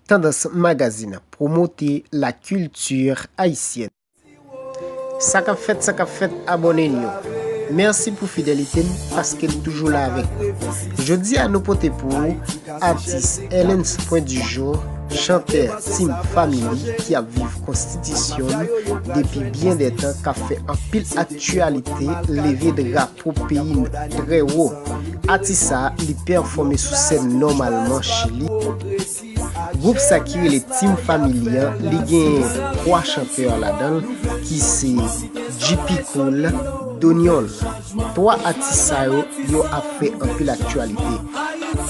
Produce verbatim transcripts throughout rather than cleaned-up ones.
Tandans Magazine, promote la culture haïtienne. Sa k ap fèt, sa k ap fèt, abòne n yo. Mèsi pou fidelite n, paske n toujou la avèk nou. Jodi a, nou pote pou ou atis Elens Point du Jour, chantè Team Family ki ap viv konstitisyon n depi byen dè tan, k ap fè anpil aktyalite, leve drapo peyi n trè wo. Atis sa a, li pèfòme sou sèn nòmalman Chili. Gwoup sa ki rele Team Family an, li gen twa chantè ladan l, ki se G P Cool, Doniol. Twa atis sa yo, yo ap fè anpil aktyalite.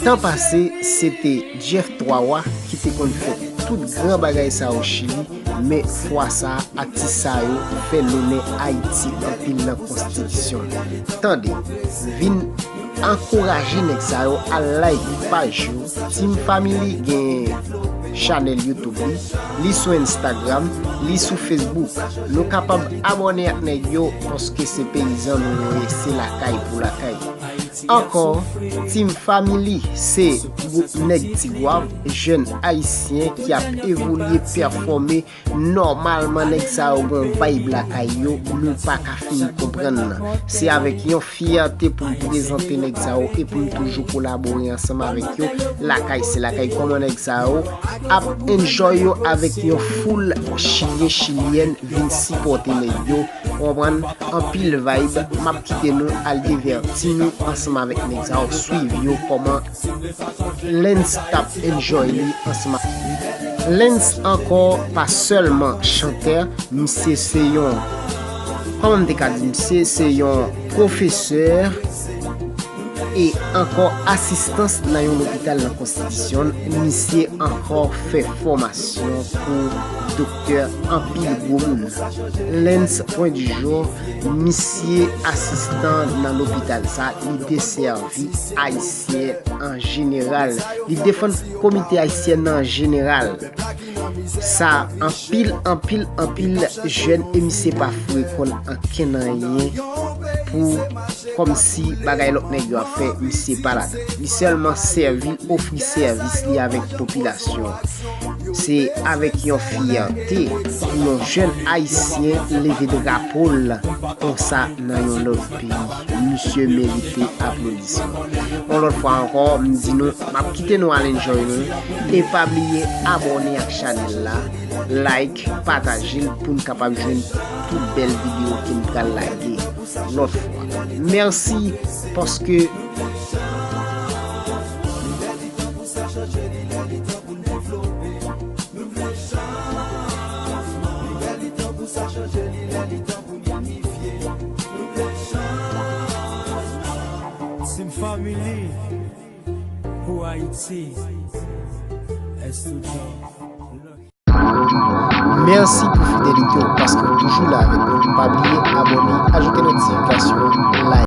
Tan pase, se te Jeff Twa Wa ki te konn fè tout gran bagay sa yo Chili, men fwa sa a, atis sa yo fè lonè Ayiti anpil nan konstitisyon. Tande, vin ankouraje nèg sa yo, al like paj yo. Team Family gen chanèl YouTube li, li sou Instagram, li sou Facebook. Nou kapab abòne ak nèg yo, paske se peyizan nou yo ye, se lakay pou lakay. Ankò, Team Family se gwoup nèg Tigwav, jèn ayisyen ki ap evolye, pèfòme. Nòmalman, nèg sa yo gen yon vibe lakay yo, nou pa ka fin konprann nan. Se avèk yon fyète pou m prezante nèg sa yo e pou m toujou kolabore ansanm avèk yo. Lakay se lakay, kòman nèg sa yo ap enjoy yo avèk yon foul chilyen, chilyèn vin sipòte nèg yo. Ou konprann? Anpil vibe. M ap kite nou al divèti nou ansanm avèk nèg sa yo. Swiv yo kòman Lens t ap enjoy li ansanm ak li. Lens ankò pa sèlman chantè, misye se yon, kòman m te ka di, misye se yon pwofesè e ankò asistans nan yon lopital nan konstitisyon. Misye ankò fè fòmasyon pou doktè anpil gwo moun. Lens Point du Jour, misye asistan nan lopital sa, li desèvi Ayisyen an jeneral. Li defann komite ayisyen nan an jeneral. Sa anpil, anpil, anpil jèn e misye pa foure kò l ankenn anyen pou kòmsi bagay lòt nèg yo ap fè, misye pa ladan. Li sèlman sèvi, ofri sèvis li avèk popilasyon. Se avèk yon fyète pou yon jèn ayisyen leve drapo l konsa nan yon lòt peyi. Misye merite aplodisman. Yon lòt fwa ankò, m di nou, m ap kite nou al enjoy nou. E pa bliye abòne ak chanèl la, like, pataje l pou n kapab jwenn tout bèl videyo ke n pral lage lòt fwa. Mèsi paske Team Family pou Ayiti. Èstoudyon. Mèsi pou fidelite w, paske w toujou la avèk nou. Pa bliye abòne, ajoute notifikasyon,